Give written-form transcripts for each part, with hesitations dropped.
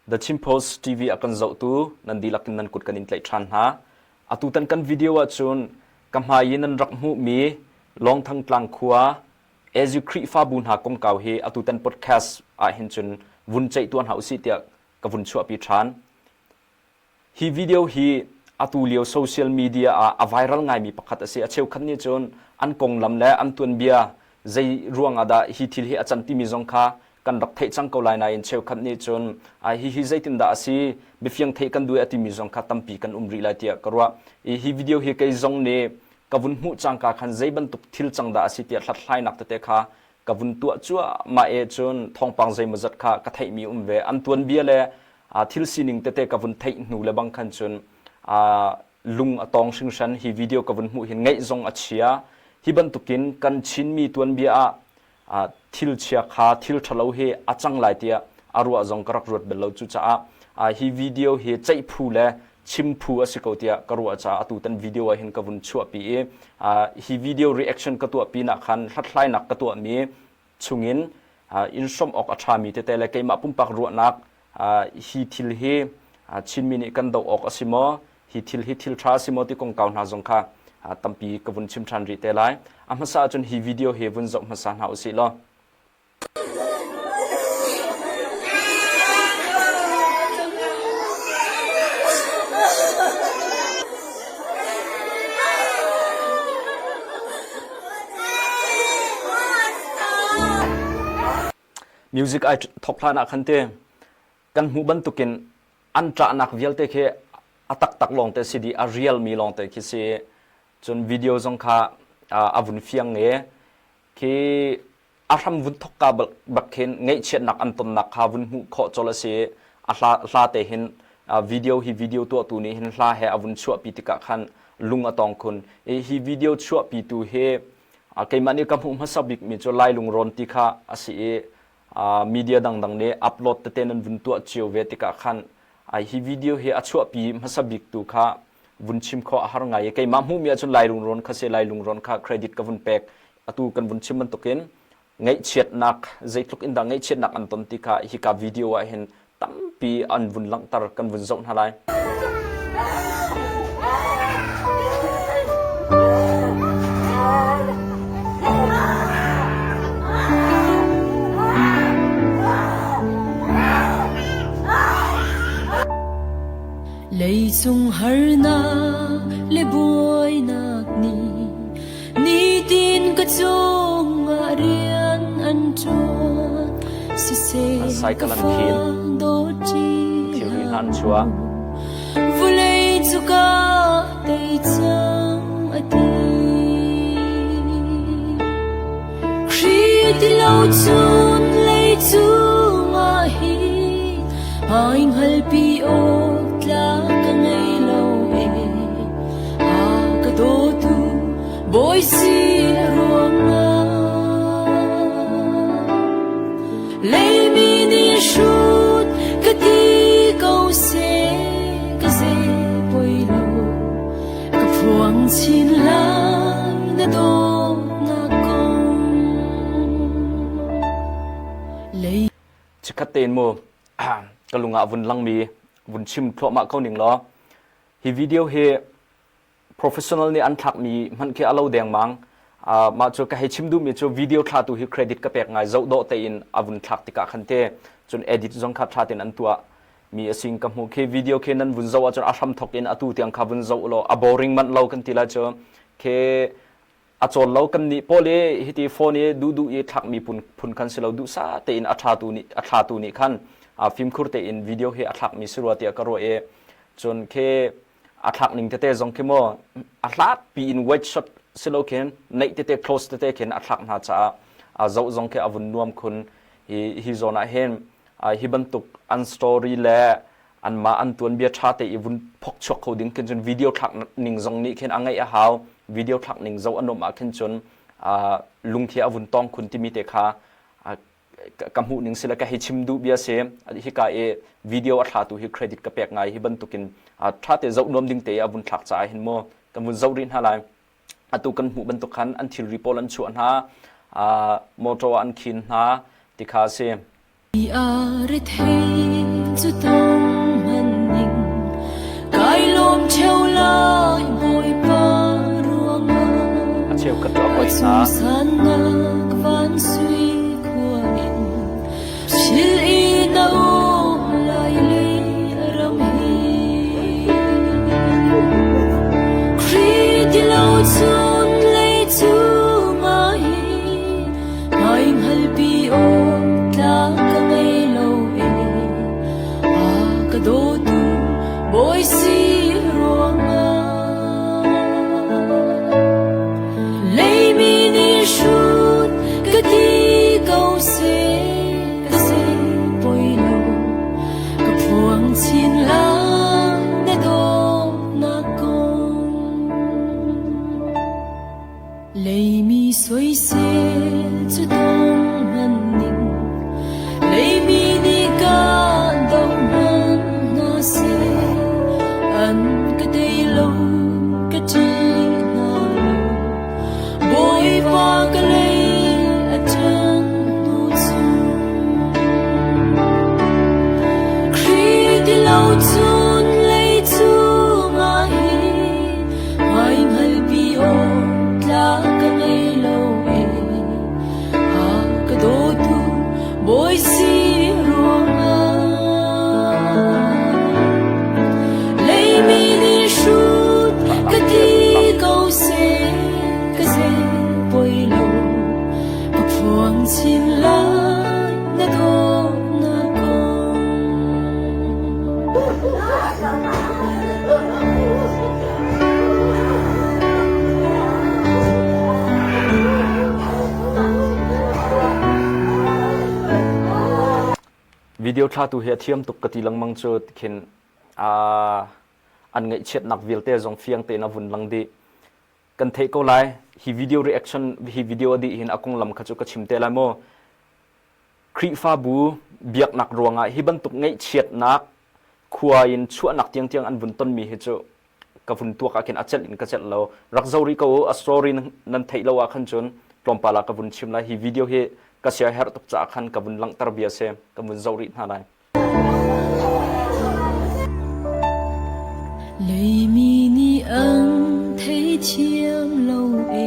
The Chin Post TV a kan zohtu nan dihlak in nan kut kan in tlaih ṭhan hna. Atutan kan video ahcun ka hmai i nan rak hmuhmi Lawngthang Tlang khua Azu Khrihfabu hna kongkau hi atutan podcast ahhin cun vun ceih tuah hna usih tiah ka vun chuahpi ṭhan. Hi video hi atu lio social media ah a viral ngaimi pakhat a si. A cheukhat nih cun an konglam le an tuanbia zei ruang ah dah hi thil hi a can timi zong kha kan rak theih cang ko lai nain cheukhat nih cun hihi zeitindah a si biafiang theih kan duh a timi zong kha tampi kan um rih lai tiah ka ruah. Hi video hi kei zong nih ka vun hmuh cangka khan zei bantuk thil cang dah a si tiah hlathlainak tete kha ka vun tuah cuahmah e cun thawngpang zeimawzat kha ka theihmi um ve. An tuanbia le thil sining tete ka vun theih hnu le bang khan cun lung a tong hringhran. Hi video ka vun hmuh hin ngaih zong a chia. Hi bantukin kan Chinmi tuanbia ah thil chia kha thil ṭhalo hi a cang lai tiah a ruah zong ka rak ruat bal lo. Cucaah hi video hi ceih phu le chim phu a si ko tiah ka ruah caah atu tan video ah hin ka vun chuahpi i hi video reaction ka tuah pinah khan hlathlainak ka tuahmi chungin in hrawmh awk a ṭhami tete le keimah pumpak ruahnak hi thil hi Chinmi nih kan doh awk a si maw hi thil hi thil ṭha a si maw ti kongkau hna zong kha tampi ka vun chim ṭhan rih te lai. A hmasa ahcun hi video hi vun zoh hmasa hna usih law. Music ai thok hlan ah khan te kan hmuh bantukin an ṭahnak vialte khi a taktak lawngte si dih a real mi lawngte khi si cun video zong kha a vun fiang i khi a hram vun thokka bak khin ngaihchiatnak an tonnak kha vun hmuh khawh colh a si. A hla, hla te hin video hi video tuahtu nih hin hla he a vun chuahpi tikah khan lung a tong khun. Hi video chuahpitu hi keimah nih ka hmuh hmasa bikmi cu Lai lungrawn ti kha a si i media dangdang nih upload tete nan vun tuah cio ve tikah khan hi video hi a chuahpi hmasa biktu kha vun chim khawh a har ngai i keimah hmuhmi ahcun Lai lungrawn kha si Lai lungrawn kha credit ka vun pek atu kan vun chim bantukin ngaihchiatnak zeitluk in dah ngaihchiatnak an ton ti kha hika video ah hin tampi an vun langhter kan vun zoh hna lai. Leicung harnak le buainak nih Nitin ka cungah rian an ṭuan siseh Cycle ka an khin. fa dawt Thilri hna an chuah. Vulei cu ka tei cang a ti. Khrih ti lo cun lei cungah hi ai hngalpi awk tlak ka ngei lo e. A ka dawtu Bawi si ruangah leimi nih hrut ka ti ko seh ka zei poi lo ka phuang chin lai na dawtnak kong lei Chikkhat tein mu ka lung ah vun langmi vun chim thluahmah ko ning law hi video hi professional nih an thlakmi hmanh khi a lo dengmang. Uh, mah cu ka hei chim duhmi cu video thlatu hi credit ka pek ngai zoh dawh tein a vun thlak tikah khan te cun edit zong kha tha tein an tuah mi a sin ka hmuh khi video khi nan vun zoh ahcun a hram thok in atu tiang kha vun zoh law a boring manh lo kan ti lai cu khi a cawl lo kan nih pawl i hiti phone i duh duh i thlakmi phun phun khan si lo duhsa tein a tha tu nih a thla tu nih khan fimkhur tein video hi a thlakmi si rua tiah ka ruah i cun khi a thlak ning tete zong khi maw a hlat pi in wide shot si lo khin neih tete close tete khin a thlak hna caah a zoh zong khi a vun nuam khun hi hi zawn ah hin hi bantuk an story le anmah an tuanbia ṭha te i vun phok chuak kho ding khin cun video thlak ning zong nih khin a ngaih a hau video thlak ning zoh a nuam ah khin cun lung khi a vun tong khun timi te kha ka hmuh ning si le ka hei chim duh bia si hika i video a thlatu hi credit ka pek ngai hi bantukin ṭha te zoh nuam ding te a vun thlak caah hin mu kan vun zoh rih hna lai atu kan hmuh bantuk khan an thilri pawl an chuah hna motor an khin hna ti kha a si. A rethei cu ta. ngai hna. Sannak van sui khua in Phil i na um lai lei ram hi Khrih ti lo cun lei cung ah hi Hmai hngalpi awk tlak ka ngei lo e A ka dawtu Bawi si ruangah Leimi nih hrut ka ti ko seh ka si poi lo ka phuang chin lai na dawtnak kong Leimi soisel cu tong hmanh ning Leimi nih ka doh hmanh hna seh an ka tei lo ka ṭih hna lo Bawipa ka lei a ṭan hnu cu Khrih ti lo cun lei cungah hin hmai hngalpi awk tlak ka ngei lo e a ka dawtu Bawi si ruangah leimi nih hrut ka ti ko seh ka zei poi lo ka phuang chin lai na dawtnak kong. Video thlatu hi a thiam tuk ka ti lengmang cu khin an ngaihchiatnak vialte zong fiang tein a vun lang dih. Kan theih ko lai. Hi video reaction hi video a dih hin a konglam kha cu ka chim te lai maw. Khrihfabu biaknak ruangah hi bantuk ngaihchiatnak khua in chuahnak tiangtiang an vun tonmi hi cu ka vun tuak ah khin a celh in ka celh lo rak zo rih ko u a story nan theih lo ah khan cun tlawmpal ah ka vun chim lai hi video hi ka sia herh tuk caah khan ka vun langhter bia si ka vun zoh rih hna lai Leimi nih an theithiam lo e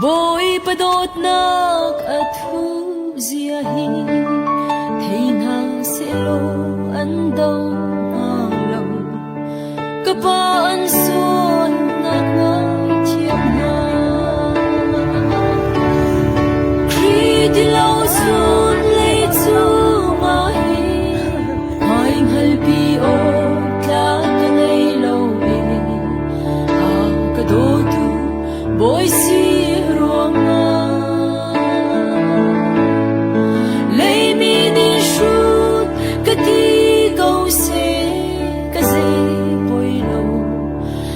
Bawipa dawtnak a thu zia hi thei hna sehlaw an do hnga lo. Ka pa an sualnak ngaithiam hna. Khrih ti lo cun lei cung ah hin hmai hngalpi awk tlak ka ngei lo e. A ka dawtu Bawi si ruangah leimi nih hrut ka ti ko seh ka zei poi lo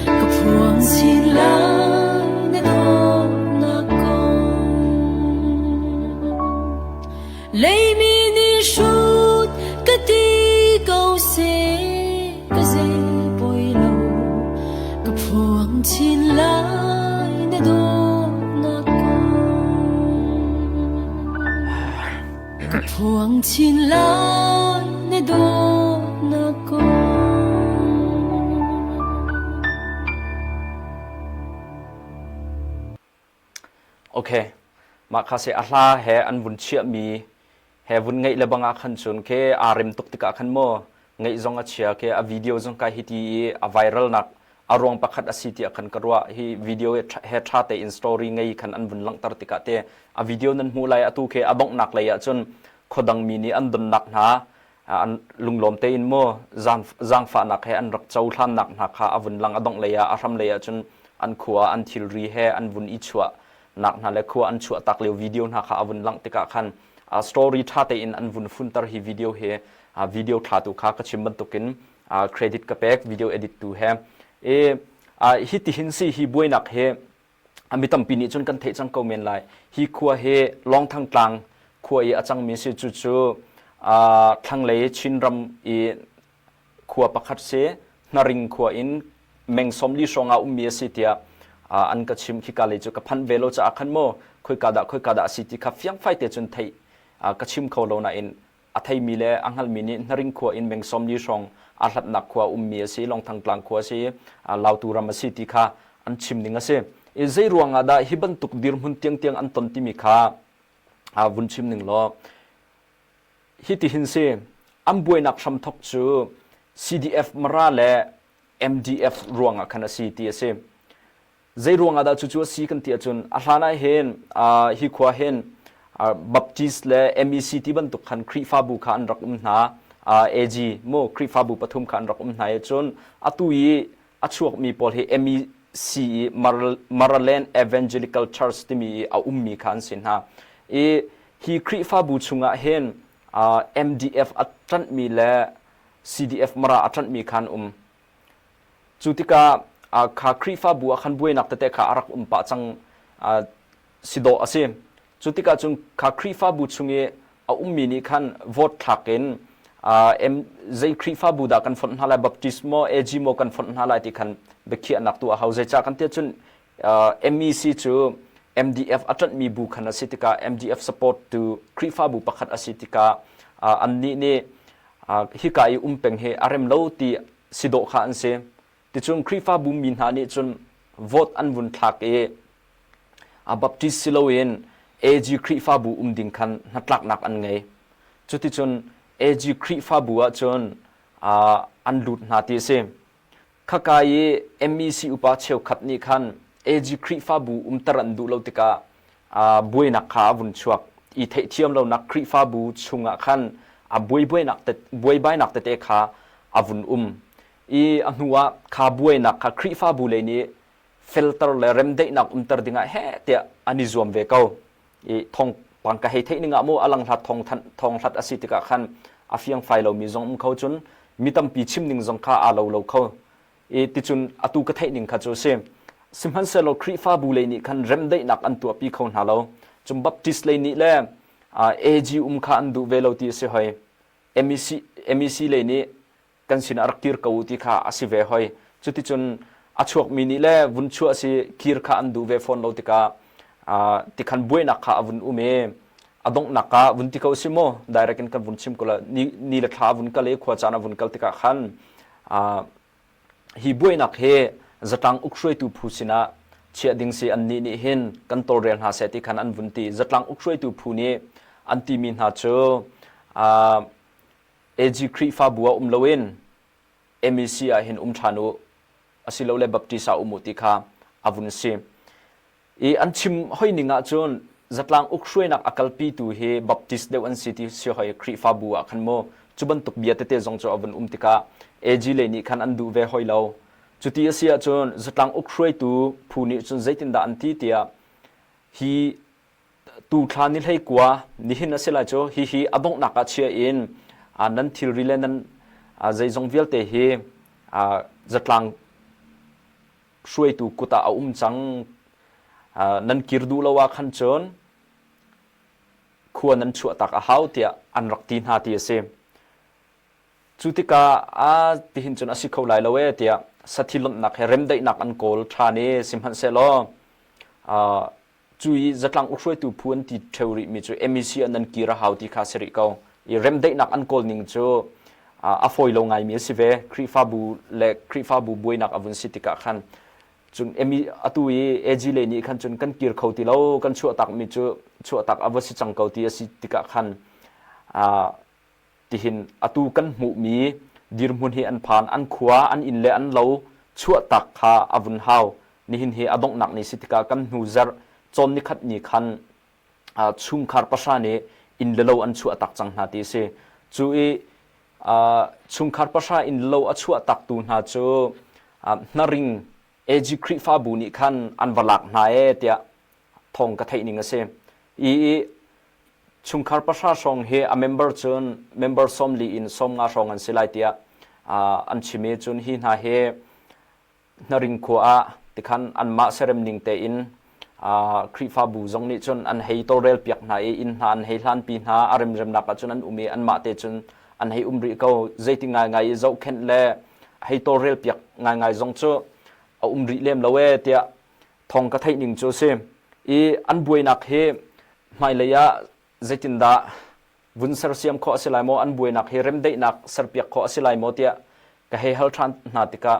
ka phuang chin lai na dawtnak kong leimi nih hrut ka ti ko seh ka zei poi lo ka phuang chin lai na dawtnak kong ka phuang chin lai na dawtnak kong Okay. Mah kha se a hla he an vun chiahmi he vun ngeih le bang ah khan cun ke aa rem tuk tikah khan maw ngeih zong a chia ke a video zong kai hi ti i a viral nak a ruang pakhat a si tiah khan ka ruah hi video he tha tein story ngei khan an vun langhter tikah te a video nan hmuh lai atu ke a donghnak lei ah cun khuadang mi nih an donnak hna an lunglawm tein maw zaangfahnak he an rak cohlannak hna kha a vun lang a dongh lei ah a hram lei ah cun an khua an thilri he an vun i chuah nak hna le khua an chuah tak lio video hna kha a vun langh tikah khan story ṭha tein an vun funter hi video hi video thlatu kha ka chim bantukin credit ka pek video edit tu he e hi tihin si hi buainak he mi tampi nih cun kan theih cang ko men lai hi khua hi Lawngthang tlang khua i a cangmi si cu cu thlanglei Chinram i khua pakhat si Hnaring khua in meng 40 hrawng ah ummi a si tiah an ka chim khika lei cu ka phanh ve lo caah khan maw khoika dah khoika dah a si ti kha fiangfai te cun theih ka chim kho lo nain a theimi le a hngalmi nih Hnaring khua in meng 40 hrawng aa hlatnak khua ummi a si Longthang tlang khua a si Lautu ram a si ti kha an chim ning a si. I zei ruangah dah hi bantuk dirhmun tiangtiang an ton timi kha vun chim ning law hi ti hin si an buainak hramthok cu CDF Mara le MDF ruangah khan a si ti a si. Zei ruangah dah cucu a si kan ti ahcun a hlan ah hin hi khua hin Baptist le MEC ti bantuk khan Khrihfabu kha an rak um hna. AG mu Khrihfabu pathum kha an rak um hna i cun atu i a chuakmi pawl hi MEC i Maraland Evangelical Church timi i a ummi kha an si hna. I hi Khrihfabu chungah hin MDF a ṭanhmi le CDF Mara a ṭanhmi kha an um. Cu tikah kha Khrihfabu ah khan buainak tete kha a rak um pah cang si dawh a si. Cu tikah cun kha Khrihfabu chung i a ummi nih khan vote thlak in zei Khrihfabu dah kan fonh hna lai, Baptist maw, AG maw kan fonh hna lai ti khan biakhiahnak tuah a hau. Zeicah kan ti ahcun MEC cu MDF a ṭanhmi bu khan a si tikah MDF support tu Khrihfabu pakhat a si tikah annih nih hika i um peng hi a rem lo ti si dawh kha an si. Ticun Khrihfabu mi hna nih cun vote an vun thlak i a Baptist si loin AG Khrihfabu um ding khan hnatlaknak an ngei. Cuticun AG Khrihfabu ahcun an lut hna ti a si. Khaka i MEC upa cheukhat nih khan AG Khrihfabu umter an duh lo tikah buainak kha a vun chuak. I theihthiam lonak Khrihfabu chungah khan a buaibainak tete kha a vun um. I a hnuah kha buainak kha Khrihfabu lei nih felter le remdaihnak umter dingah heh tiah an i zuam ve ko. I thawngpang ka hei theih ning ah mu a langhlat thawng hlat a si tikah khan a fiangfai lomi zong um kho cun mi tampi chim ning zong kha aa lo lo kho. I ticun atu ka theih ning kha cu a si. Sihmanhsehlaw Khrihfabu lei nih khan remdaihnak an tuahpi kho hna lo. Cun Baptist lei nih le AG um kha an duh ve lo ti a si hoi. MEC, MEC lei nih kan sinah rak kir ko u ti kha a si ve hoi. Cuticun a chuakmi nih le vun chuah si kir kha an duh ve fawn lo tikah tikhan buainak kha a vun um i a donghnak ah vun ti ko si maw direct in kan vun chim ko la ni, ni le thla a vun kal i khua caan a vun kal tikah khan hi buainak hi zatlang ukhruaitu phu sinah chiah ding si annih nih hin kan tawlrel hna seh ti khan an vun ti zatlang ukhruaitu phu nih an timi hna cu AG Khrihfabu ah um loin MEC ah hin um ṭhan u asilole Baptist ah um u ti kha a vun si. I an chim hoi ning ahcun zatlang ukhruainak a kalpitu hi Baptist deuh an si ti si hoi Khrihfabu ah khan mu cu bantuk bia tete zong cu a vun um tikah AG lei nih khan an duh ve hoi lo. Cuti a si ahcun zatlang ukhruaitu phu nih cun zeitindah an ti tiah hi tu thla ni hlei kua nihin a si lai cu hihi a donghnak ah chia in nan thilri le nan zeizong vialte hi zatlang hruaitu kut ah a um cang nan kir duh lo ah khan cun khua nan chuahtak a hau tiah an rak ti hna ti a si. Cu tikah a tihin cun a si kho lai lo ee tiah sathi lonhnak he remdaihnak an kawl ṭhan i sihmanhsehlaw cu i zatlang ukhruaitu phu an ti ṭheo rihmi cu MEC ah nan kir a hau ti kha si rih ko. I remdaihnak an kawl ning cu a fawi lo ngaimi a si ve. Khrihfabu le Khrihfabu buainak a vun si tikah khan cun atu i AG lei nih khan cun kan kir kho ti lo kan chuahtakmi cu chuahtak a va si cang ko ti a si tikah khan tihin atu kan hmuhmi dirhmun hi an phan an khua an inn le an lo chuahtak kha a vun hau nihin hi a donghnak ni si tikah kan hnu zarh cawn nikhat ni khan chungkhar pahra nih inn le lo an chuahtak cang hna ti a si cu i chungkhar pahra inn le lo a chuahtak tu hna cu hnaring AG Khrihfabu nih khan an va lak hna e tiah thawng ka theih ning a si i Chungkhar pahra hrawng hi a member cun member 40 in 50 hrawng an si lai tiah an chim i cun hi hna hi Hnaring khua ah tikhan anmah serem ning tein Khrihfabu zong nih cun an hei tawlrel piak hna i inn hna an hei hlanpi hna a remremnak ah cun an um i anmah te cun an hei um rih ko zeiti ngaingai i zohkhenh le hei tawlrel piak ngaingai zong cu a um rih lem lo ee tiah thawng ka theih ning cu a si i an buainak hi hmailei ah zeitindah vun sersiam khawh a si lai maw an buainak hi remdaihnak serpiak khawh a si lai maw tiah ka hei hal ṭhan hna tikah.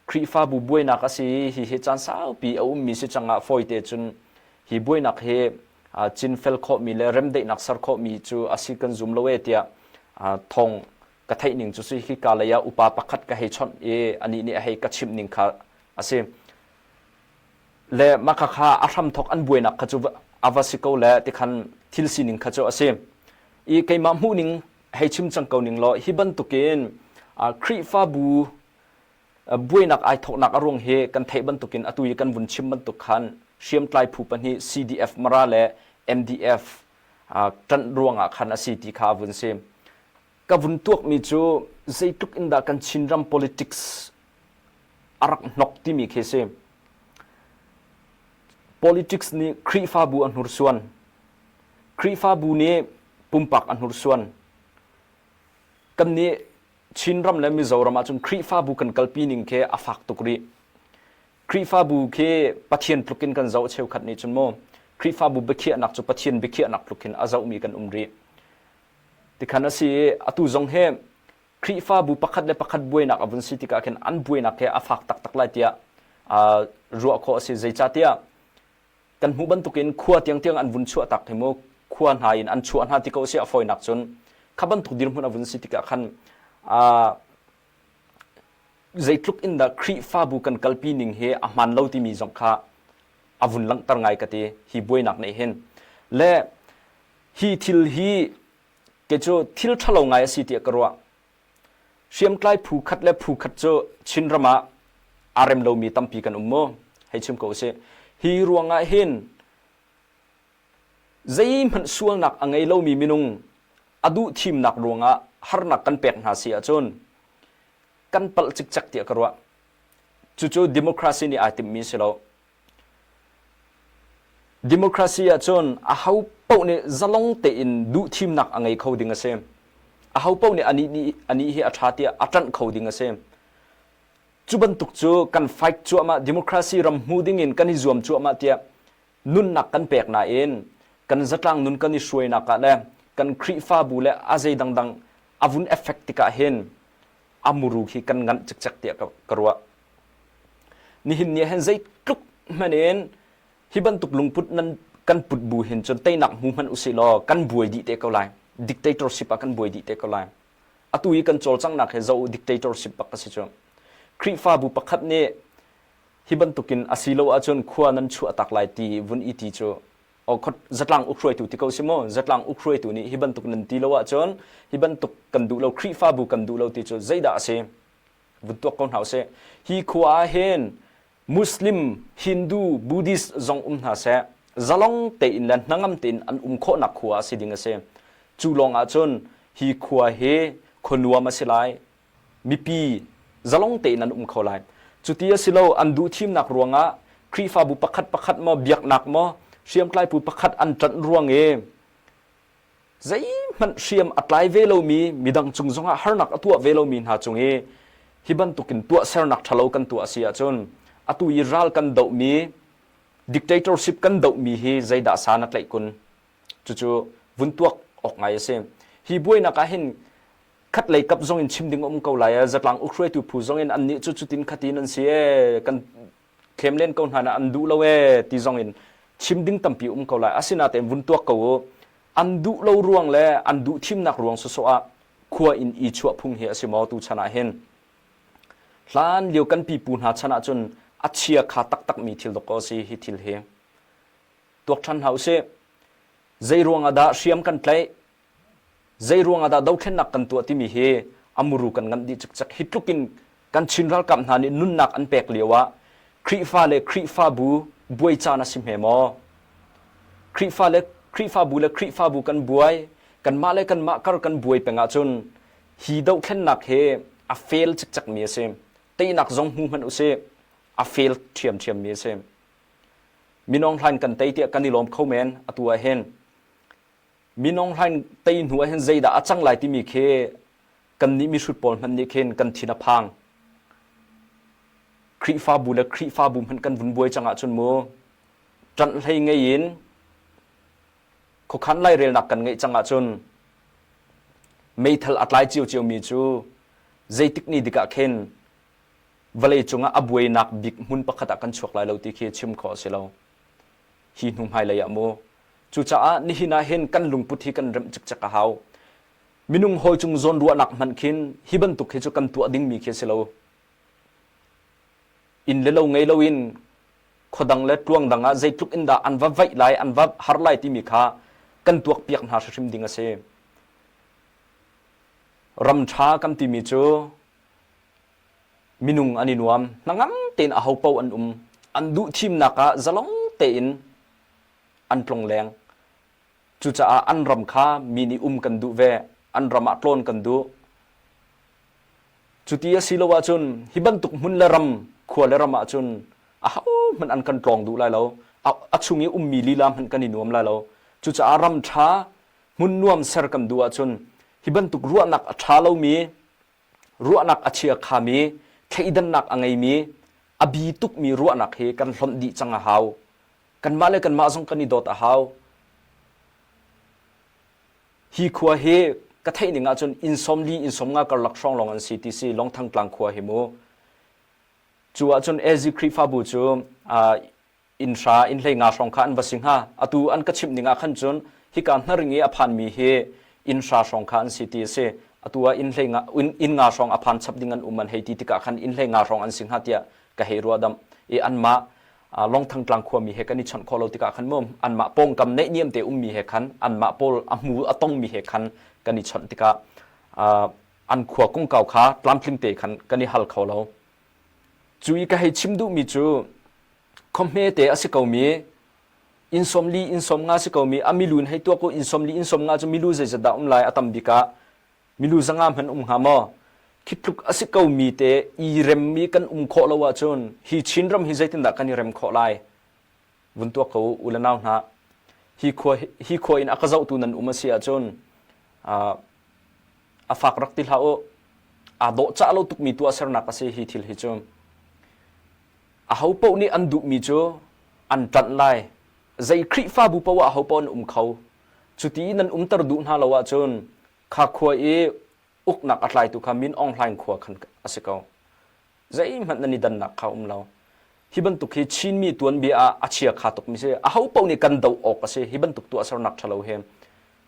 Khrihfabu buainak a si i hihi caan saupi a ummi si cangah fawite cun hi buainak hi cinfel khawhmi le remdaihnak ser khawhmi cu a si kan zum lo e tiah thawng ka theih ning cu si hika lei ah upa pakhat ka hei chawnh i anih nih a hei ka chimh ning kha a si. Le mah kha a hramthok an buainak kha cu a va si ko le tikhan thil sining kha cu a si. I keimah hmuhning hei chim cang ko ning law hi bantukin Khrihfabu buainak ai thawknak a ruang hi kan theih bantukin atu i kan vun chim bantuk khan hriamtlai phu pahnih CDF Mara le MDF ṭanh ruangah khan a si ti kha a vun si. Ka vun tuakmi cu zeitluk in dah kan Chinram politics a rak hnok timi khi si. Politics nih Khrihfabu a hnursuan. Khrihfabu nih pumpak a hnursuan. Kannih Chinram le Mizoram ahcun Khrihfabu kan kalpi ning khi a fak tuk rih. Khrihfabu khi Pathian tluk in kan zoh cheukhat nih cun mu Khrihfabu biakhiahnak cu Pathian biakhiahnak tluk in a zohmi kan um rih. Tikhan a si i atu zong hi Khrihfabu pakhat le pakhat buainak a vun si tikah khin an buainak hi a fak taktak lai tiah ruah khawh a si. Zeicahtiah kan hmuh bantukin khua tiangtiang an vun chuah tak hi mu khua hna in an chuah hna ti ko si a fawinak cun kha bantuk dirhmun a vun si tikah khan zeitluk in dah Khrihfabu kan kalpi ning hi a hmaan lo timi zong kha a vun langhter ngai ka ti hi buainak nih hin le hi thil hi ke cu thil ṭhalo ngai a si tiah ka ruah Hriamtlai phu khat le phu khat cu Chinram ah aa rem lomi tampi kan um mu. Hei chim ko usih. Hi ruangah hin zeihmanh sualnak a ngei lomi minung a duh thimnak ruangah harnak kan pek hna si ahcun kan palh cikcek tiah ka ruah. Cucu democracy nih aa timhmi si lo. Democracy ahcun aho paoh nih zalong tein duhthimnak a ngei kho ding a si. Aho paoh nih anih nih anih hi a ṭha tiah a ṭanh kho ding a si. Cu bantuk cu kan fight cuahmah democracy ram hmu ding in kan i zuam cuahmah tiah nunnak kan pek nain kan zatlang nun kan i hruainak ah le kan Khrihfabu le a zei dangdang a vun effect tikah hin a muru khi kan nganh cikcek tiah ka, ka ruah. Nihin ni ah hin zeitluk hmanh in hi bantuk lungput nan kan put bu hin cun teinak hmu hmanh usih law kan buai dih te ko lai. Dictatorship ah kan buai dih te ko lai. Atu i kan cawlcanghnak hi zo dictatorship bak a si cu. Khrihfabu pakhat nih hi bantukin a si lo ahcun khua nan chuah tak lai ti vun i ti cu o khot zatlang ukhruaitu ti ko si mu zatlang ukhruaitu nih hi bantuk nan ti lo ahcun hi bantuk kan duh lo Khrihfabu kan duh lo ti cu zeidah a si vun tuak ko hna usih. Hi khua ah hin Muslim, Hindu, Buddhist zong um hna seh, zalong tein le hnangam tein an um khawhnak khua a si ding a si. Cu lawng ah cun hi khua hi khua nuam a si lai. Mipi zalong tein an um kho lai. Cuti a si lo an duh thimnak ruangah Khrihfabu pakhat pakhat maw biaknak maw hriamtlai phu pakhat an ṭanh ruang i zeihmanh hriam a tlai ve lomi midang cung zongah harnak a tuah ve lomi hna cung i hi bantukin tuahsernak ṭhalo kan tuah a si ahcun atu i ral kan dohmi dictatorship kan dohmi hi zeidah san a tlaih kun cucu vun tuak awk ngai a si hi buainak ah hin khat lei kap zong in chim ding um ko lai zatlang ukhruaitu phu zong in annih cu cutin khatin an si e kan thlem len ko hna na an duh lo e ti zong in chim ding tampi um ko lai asinain vun tuak ko u an duh lo ruang le an duh thimnak ruang sawsawh ah khua in i chuah phung hi a si maw tu chan ah hin hlan lio kan pipu hna chan ah cun a chia kha taktak mi thil dok ko si hi thil hi tuak ṭhan hna usih zei ruang ah dah hriam kan tlaih Zei ruang ah dah dothlennak kan tuah timi hi a muru kan nganh dih cikcek. Hi tluk in kan Chin ralkap hna nih nunnak an pek lio ah Khrihfa le Khrihfabu buai caan a si hme maw? Khrihfa le Khrihfabu le Khrihfabu kan buai, kanmah le kanmah kar kan buai peng ahcun hi dothlennak hi a fail cikcek mi a si. Teinak zong hmu hmanh usih, a fail ṭhiamṭhiam mi a si. Minong hlain kan tei tiah kan i lawm kho men atu ah hin. Minung hlain tei hnu ah hin zeidah a cang lai timi khi kannih mihrut pawl hmanh nih khin kan thin a phang. Khrihfabu le Khrihfabu hmanh kan vun buai cang ahcun mu ṭanh hlei ngei in khuakhan lairelnak kan ngeih cang ahcun meithal a tlai ciocio mi cu zeitik ni dik ah khin. Vawlei cungah a buainak bik hmun pakhat ah kan chuak lai lo ti khi chim khawh a si lo. Hi hnu hmailei ah mu. Cucaah nihin ah hin kan lungput hi kan remh cikcek a hau. Minung hawi cung zawnruahnak hmanh khin hi bantuk hi cu kan tuah dingmi khi a si lo. Inn le lo ngei loin khuadang le tluang dang ah zeitluk in dah an va vaih lai, an va har lai timi kha kan tuakpiak hna hrimhrim ding a si. Ram ṭha kan timi cu minung an i nuam, hnangam tein ahopaoh an um, an duh thimnak ah zalong tein an tlongleng. Cucaah an ram kha mi nih um kan duh ve, an ram ah tlawn kan duh. Cuti a si lo ahcun hi bantuk hmun le ram, khua le ram ahcun ahohmanh an kan tlawng duh lai lo. A chung i ummi lila hmanh kan i nuam lai lo. Cucaah ram ṭha, hmun nuam ser kan duh ahcun hi bantuk ruahnak a ṭha lomi, ruahnak a chia khami, thleidannak a ngeimi, a bi tukmi ruahnak hi kan hlonh dih cang a hau. Kanmah le kanmah zong kan i dawt a hau. Hi khua hi ka theih ning ahcun inn 40 inn 50 karlak hrawng lawng an si ti si Longthang tlang khua hi mu. Cu ahcun AZ Khrihfabu cu inn hra inn hlei nga hrawng kha an va si hnga. Atu an ka chimh ning ah khan cun hika hnaring i a phanmi hi inn hra hrawng kha an si ti a si. Atu ah inn hlei nga inn nga hrawng a phan chap ding an um an hei ti tikah khan inn hlei nga hrawng an si hnga tiah ka hei ruah damh. I anmah Longthang tlang khuami he kan i chawnh khawh lo tikah khan mu anmah pawngkam neihniam te ummi he khan anmah pawl a hmu a tongmi he khan kan i chawnh tikah an khua kongkau kha tlamtling te khan kan i hal kho lo. Cu i ka hei chim duhmi cu khuahme te a si komi inn 40 inn 50 si komi a milu in hei tuak u inn 40 inn 50 cu milu zeizat dah um lai a tam bik ah milu zanga hmanh um hnga maw? Khi tluk a si komi te i remmi kan um khawh lo ahcun hi Chinram hi zeitindah kan i rem khawh lai? Vun tuak ko u le nau hna. Hi khua hi khua in a ka zohtu nan um a si ahcun a fak rak ti hlah u. Aa dawhcah lo tukmi tuahsernak a si hi thil hi cu. Aho paoh nih an duhmi cu an ṭanh lai. Zei Khrihfabu paoh ah aho paoh an um kho. Cuti nan umter duh hna lo ahcun kha khua i uknak a tlaitu kha Min Aung Hlaing khua khan a si ko. Zeihmanh nan i dannak kha um lo. Hi bantuk hi Chinmi tuanbia ah a chia kha tukmi si. Aho paoh nih kan doh awk a si. Hi bantuk tuahsernak ṭhalo hi.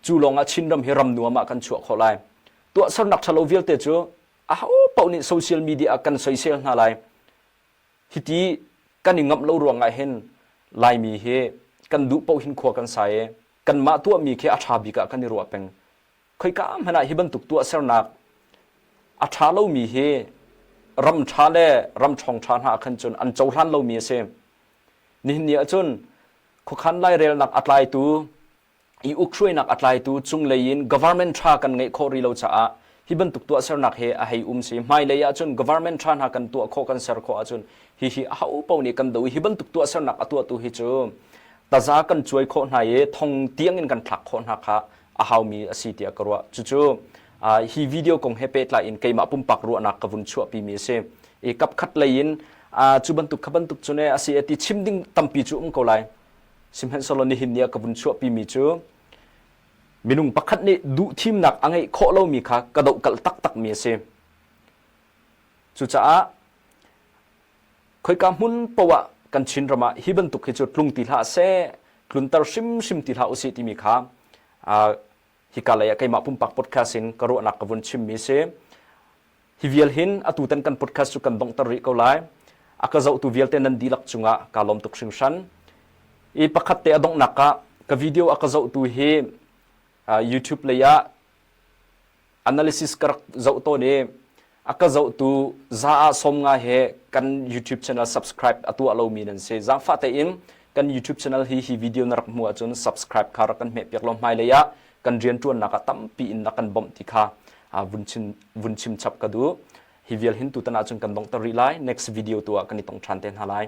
Cu lawngah Chinram hi ram nuam ah kan chuah khawh lai. Tuahsernak ṭhalo vialte cu aho paoh nih social media ah kan soisel hna lai. Hiti kan i ngamh lo ruangah hin Laimi hi kan duh paoh hin khua kan sa i kanmah tuahmi khi a ṭha bik ah kan i ruah peng. Khoika hmanh ah hi bantuk tuahsernak a ṭha lomi hi ram ṭha le ram ṭhawng ṭha hna ah khan cun an cohlan lomi a si. Nihin ni ahcun khuakhan lairelnak a tlaitu i ukhruainak a tlaitu cunglei in government ṭha kan ngeih khawh rih lo caah hi bantuk tuahsernak hi a hei um si. Hmailei ahcun government ṭha hna kan tuah khawh kan ser khawh ahcun hihi aho paoh nih kan do i hi bantuk tuahsernak a tuahtu hi cu taza kan cuai khawh hna i thong tiang in kan thlak khawh hna kha a haumi a si tiah ka ruah. Cucu hi video kong he pehtlai in keimah pumpak ruahnak ka vun chuahpimi a si. I kapkhat lei in cu bantuk kha bantuk cu ne a si ti chim ding tampi cu um ko lai. Sihmanhsehlaw nihin ni ah ka vun chuahpimi cu minung pakhat nih duhthimnak a ngeih khawh lomi kha ka dohkalh taktakmi a si. Cucaah khoika hmun paoh ah kan Chinram ah hi bantuk hi cu tlung ti hlah seh, tlunter hrimhrim ti hlah usih timi kha hika lei ah keimah pumpak podcast in ka ruahnak ka vun chimmi a si. Hi vial hin atutan kan podcast cu kan donghter rih ko lai. A ka zohtu vialte nan dihlak cungah kaa lawm tuk hringhran. I pakhat te a donghnak ah ka video a ka zohtu hi YouTube lei ah analysis ka rak zoh tawn i a ka zohtu za ah 50 he kan YouTube channel subscribe a tuah lomi nan si. Zaangfah tein kan YouTube channel hi hi video na rak hmuh ahcun subscribe kha rak kan hmehpiak law hmailei ah kan rianṭuannak ah tampi in na kan bawmh ti kha vun chim, vun chim chap ka duh. Hi vial hin tutan ahcun kan donghter rih lai. Next video tu ah kan i tong ṭhan te hna lai.